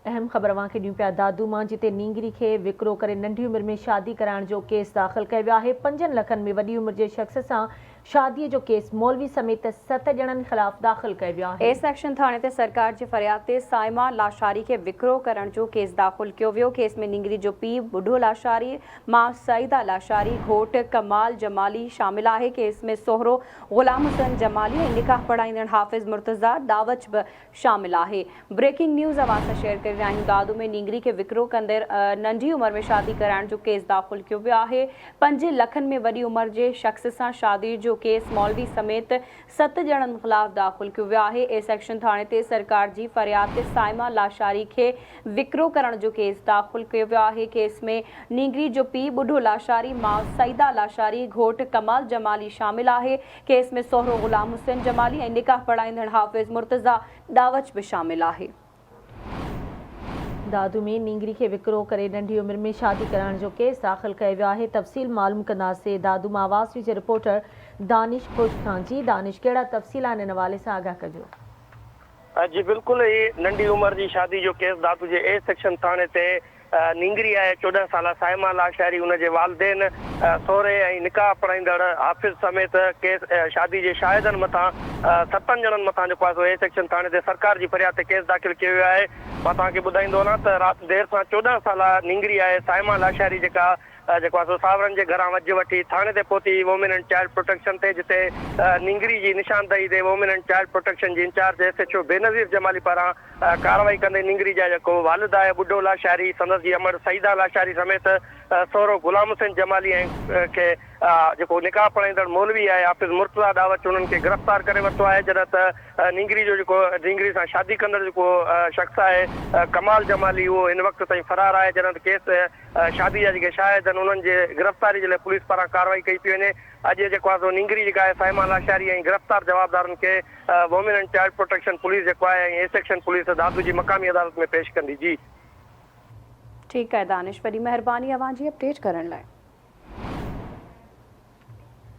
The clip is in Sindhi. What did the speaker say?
اهم خبر اوهان کي ڏيون پيا دادو مان جتي نينگري کي وڪرو ڪري ننڍي عمر ۾ شادي ڪرائڻ جو ڪيس داخل ڪيو ويو آهي پنجن لکن ۾ وڏي عمر جي شخص سان شادي جو ڪيس مولوي سميت ست ڄڻن خلاف داخل ڪيو ويو آهي. اي سيڪشن ٿاڻي تي سرڪار جي فرياد تي صائمه لاشاري کي وڪرو ڪرڻ جو ڪيس داخل ڪيو ويو ڪيس ۾ نينگري جو پيء ٻڍو لاشاري، ماء سعيده لاشاري، گهوٽ ڪمال جمالي شامل آهي ڪيس ۾ سهرو غلام حسين جمالي ۽ نڪاح پڙهائيندڙ حافظ مرتضيٰ ڏاوچ به شامل آهي. بريڪنگ نيوز اوهان سان شيئر ڪري رهيا آهيون دادو ۾ نينگري کي وڪرو ڪندڙ ننڍي عمر ۾ شادي ڪرائڻ جو ڪيس داخل ڪيو ويو آهي پنج لکن ۾ وڏي عمر جي شخص سان شادي جو ڪيس مولوي سميت ست ڄڻن خلاف داخل ڪيو ويو آهي اي سيڪشن ٿاڻي تي سرڪار جي فرياد تي صائمه لاشاري کي وڪرو ڪرڻ جو ڪيس داخل ڪيو ويو آهي ڪيس ۾ نينگري جو پيء ٻڍو لاشاري ماء سعيده لاشاري گهوٽ ڪمال جمالي شامل آهي ڪيس ۾ سهرو غلام حسين جمالي ۽ نڪاح پڙهائيندڙ حافظ مرتضيٰ ڏاوچ به شامل آهي. دادو ۾ نينگري کي وڪرو ڪري ننڍي عمر ۾ شادي ڪرائڻ جو ڪيس داخل ڪيو ويو آهي تفصيل معلوم ڪنداسين دادو مان آواز نيوز جي رپورٽر دانش خشڪ کان جي دانش ڪهڙا تفصيل آهن ان حوالي سان آگاهه ڪجو. جي بلڪل هي ننڍي عمر جي شادي جو ڪيس دادو جي اي سيڪشن ٿاڻي تي نينگري آهي 14 سالا صائمه لاشاري ان جي والدين، سهري ۽ نڪاح پڙهائيندڙ حافظ سميت ڪيس شادي جي شاهدن مٿان ستن ڄڻن مٿان جيڪو آهي سو اي سيڪشن ٿاڻي تي سرڪار جي فرياد تي ڪيس داخل ڪيو ويو آهي مان توهان کي ٻڌائيندو هلان ته رات دير سان 14 سالا نينگري آهي صائمه لاشاري جيڪا جيڪو آهي سو ساهورن جي گهران وجهه وٺي ٿاڻي تي پهتي وومين اينڊ چائلڊ پروٽيڪشن تي جتي نينگري جي نشاندهي تي وومين اينڊ چائلڊ پروٽيڪشن جي incharge S H O Benazir Jamali پاران ڪارروائي ڪندي نينگري جا جيڪو والد آهي ٻڍو لاشاري، سندس جي امڙ سعيده لاشاري سميت سهرو غلام حسين جمالي ۽ کي جيڪو نڪاح پڙهائيندڙ مولوي آهي حافظ مرتضيٰ ڏاوچ انهن کي گرفتار ڪري ورتو آهي جڏهن ته نينگري جو جيڪو نينگري سان شادي ڪندڙ جيڪو شخص آهي ڪمال جمالي اهو هن وقت تائين فرار آهي جڏهن ته ڪيس شادي جا جيڪي شاهد آهن انهن جي گرفتاري جي لاء پوليس پاران ڪارروائي ڪئي پئي وڃي اڄ جيڪو آهي سو نينگري جيڪا آهي صائمه لاشاري ۽ گرفتار جوابدارن کي women and child protection police جيڪو آهي ۽ اي سيڪشن پوليس دادو جي مقامي عدالت ۾ پيش ڪندي جي. ٺيڪ آهي دانش وڏي مهرباني اوهان جي اپڊيٽ ڪرڻ لاء.